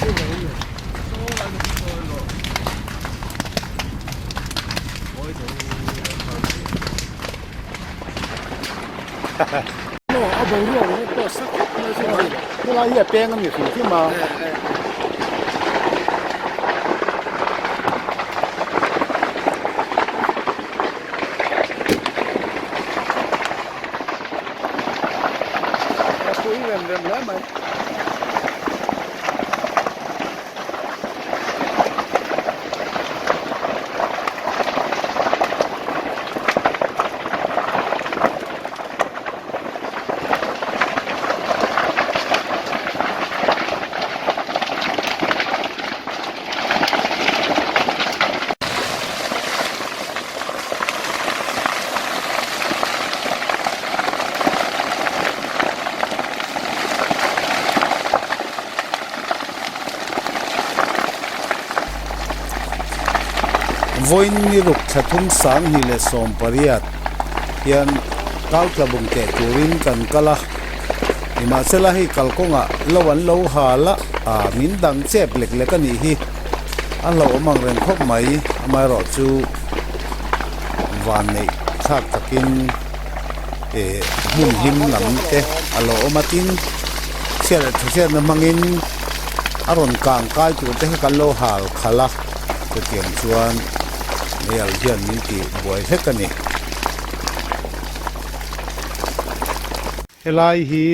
Helai hi a peng a ni hrim hrim a. A pui rem rem hle mai. Vawiin ni ruk thla thum 20 leh 18 hian kau tla bung teh turin kan kal a, nimahsela hei kalkawngah lo an lo hal a, ah min dang chep lek lek a nih hi. A hlauhawm ang reng khawp mai, amaherawhchu vanneih thlak takin eh hmun hlim lam te a lo awm a, tin chhiat leh thahriatna hmangin a rawn kang kai tur te hi kan lo hal khalh a, chutiang chuan meialh hian min tih buai hlek a ni. Helai hi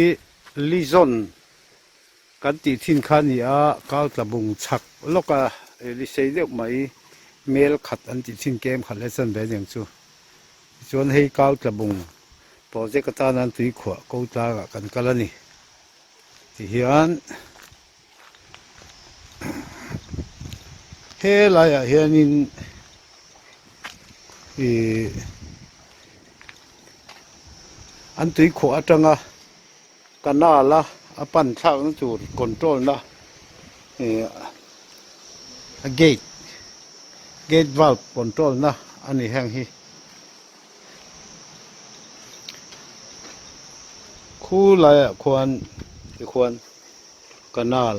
Lizon Kan tih thin kha a ni a, kal tla bung chhak lawk a, li sei deuh mai mel khat an tih thin kem khat leh chan ve aniang chu. Tichuan hei kal tla bung project atana an tui khuah ko tlangah kan kal a ni. Tihian helaiah hianin ih an tui khuah atanga Canal a a pan thlak na tur control na ih a gate gate valve control na a ni heng hi khu laiah khuan tikhuan canal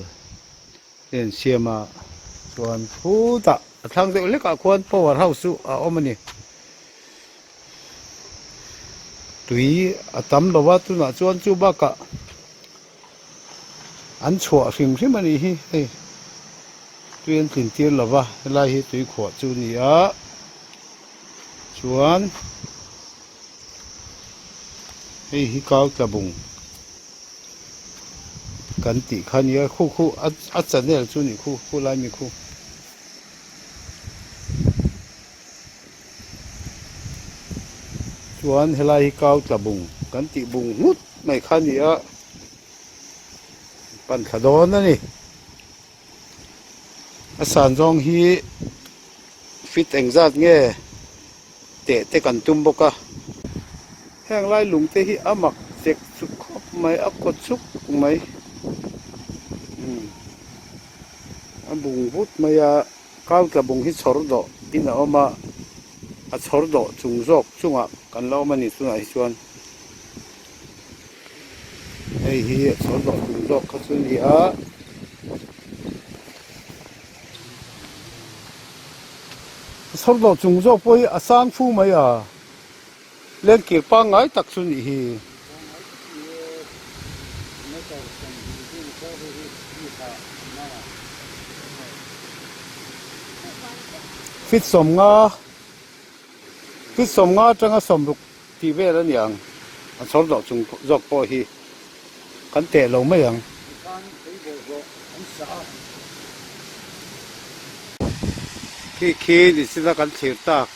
te an siam a chuan khutah a thlang deuh hlekah khuan power house chu a awm a ni. Tui a tam lo a tunah chuan chu bakah an chhuah hrim hrim a nih hi hei tui an tlin tir lo va helai hi tui khuah chu a ni a chuan hei hi kau tla bung kan tih kha a ni a khu khu a channel chu a nih khu khulai mi khu. Chuan helai hi kau tla bung kan tih bung nghut mai kha a ni a, pan thla dawn a ni. A san zawng hi fit engzat nge teh te kan tum bawk a. Heng lai lung te hi a mak chek chuk khawp mai, a kaw chuk mai. A bung vut mai a. Kau tla bung hi chhawr dawh in a awm a, a chhawr dawh chung zawk chungah kan la awm a ni tunah hi chuan hei hi a chhawr dawh chung zawk kha chu a ni a. A chhawr dawh chung zawk pawh hi a sang fu mai a, lengkir pangngai tak chu a nih hi. Fit sawmnga fit sawmnga atanga sawmruk tih vel a ni ang a chhawr dawh chung zawk pawh hi kan teh lo mai ang. Khi khi ni china kan thlir tak.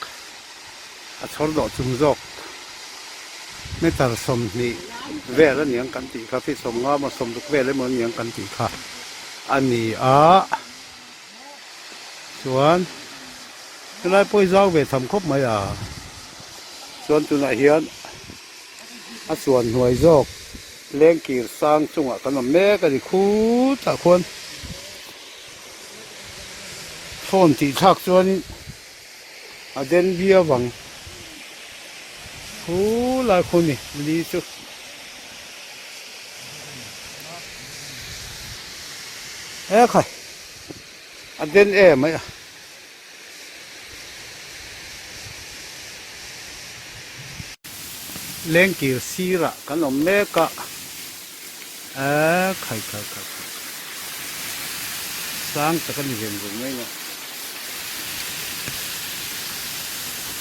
A chhawr dawh chung zawk meter 20 vel a niang kan tih kha feet 50 emaw 60 vel emaw a niang kan tih kha a ni a chuan helai pawh hi zau ve tham khawp mai a chuan tunah hian a chuan hnuai zawk lengkir sang chungah kan awm mek a ni khutah khuan phone tih thlak chuanin. A den viau ang khu lai khu ni li chu. E khai. A den em mai a. Lengkir sirah kan awm mek a, khai khai khai khai sang tak a ni veng veng mai a,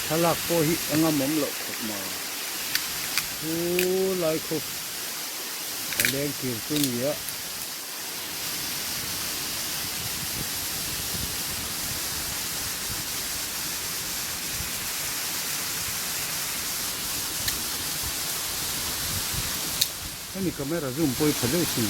thlalak pawh hi a ngamawm loh khawp mai, chu lai khu a lengkir chu ni a. Hemi camera zoom pawh hi tha deuh thin.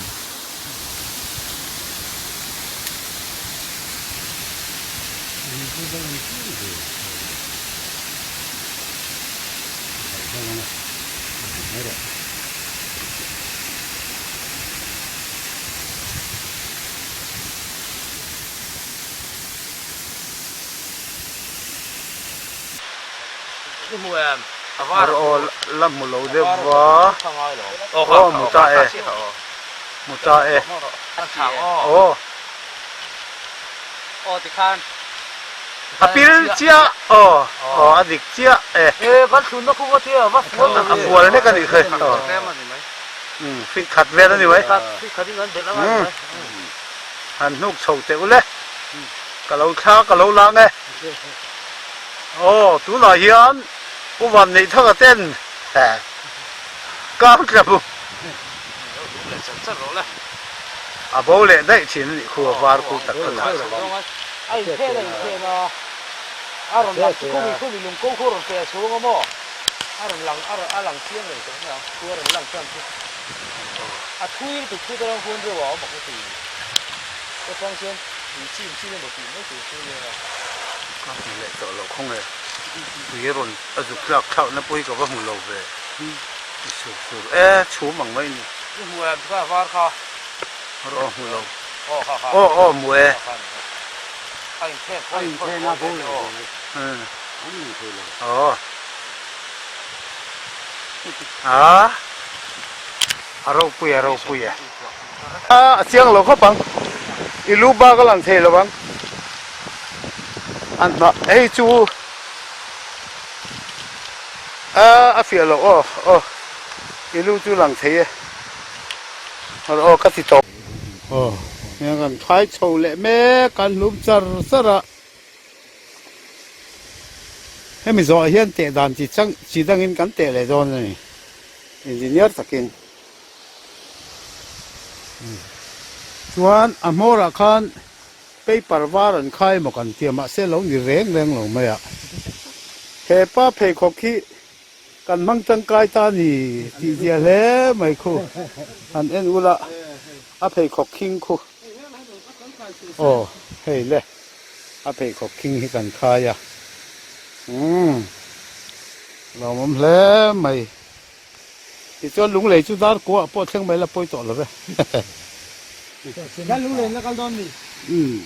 Ar la hmu lo deuh va aw hmu ta e hmu ta e aw a pil chiah aw aw a dik chiah e a fual hlek a nih kha Umm fit khat vel a ni mai. Umm han hnuk chho teh ule. Ka lo thla ka lo lang e. Aw tunah hian Pu Vanneihthanga ten kang tla bu a bo leh daih thin a nih khu a var khu tak tak a. A rawn lang a rawn a lang chiang reng tawh mai ang thu a rawn lang chuan chu a thui lutuk thu te rawng huan reuh a awm ang tih te pawng chuan tui chim chin emaw tih mai tur chu nia. Ka hmu leh tawh loh khawng e, tui a rawn a zuk tlak thlauh na pawh hi ka va hmu lo ve, i sur sur e chhum ang mai ni. I hmu em kha var kha. Aw hmu lo. Aw kha kha. Aw aw hmu e. A inphen a inphen a bo leh aw. A a ropui a ropui e. A a chiang lo khawp ang. I lu bak a lang thei lo ang. An hnah hei chu a a fiah loh aw aw i lu chu lang thei e. Aw ka ti tawp. Aw heng kan khai chho leh mek an hlum char char a. Hemi zawhah hian teh dan chi chang chi dangin kan teh leh dawn a ni. Engineer takin. Chuan a hmawrah khan paper var an khai emaw kan tia mahse lo ni reng reng lo mai a. He pa pheikhawk hi kan hmang tangkai ta a ni tih zia hle mai khu. Han en ula a pheikhawk khing khu. Aw hei le. A pheikhawk khing hi kan khai a, umm lawmawm hle mai. Tichuan lunglei chu dar kuah pawh thleng mai la pawi tawh lo ve. Kan lunglei la kal dawn mi? Umm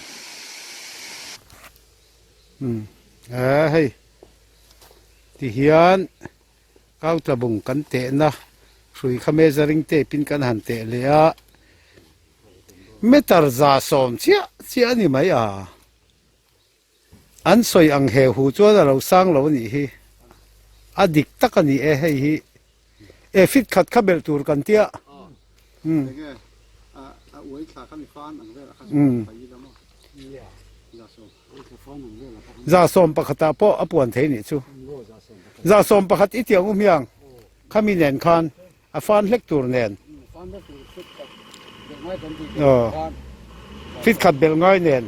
umm eh hei tihian Kautlabung kan tehna hrui kha measuring tape in kan han teh leh a. Meter 110 chiah chiah a ni mai a, an sawi ang he hu chuan a lo sang lo a nih hi, a dik tak a ni e hei hi, e fit khat kha belh tur kan tia. 111 ah pawh a puan thei nih chu, 111 i tiang u hmiang khami nen khan. A fan hlek tur nen. Aw. Fit khat belh ngai nen.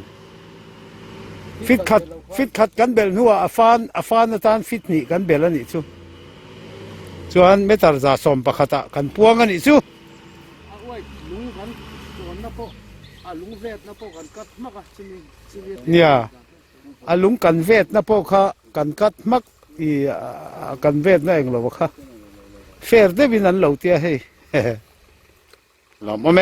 Fit khat fit khat kan belh hnuah a fan a fan atan fit hnih kan belh a nih chu. Chuan meter 111 ah kan puang a nih chu. A uai lung kan tawnna pawh a lung vetna pawh kan cut hmak a chumi chumi. Nia. A lung kan vetna pawh kha kan cut hmak. I kan vetna eng lo kha fair deuhin an lo tia hei. Lawmawm e.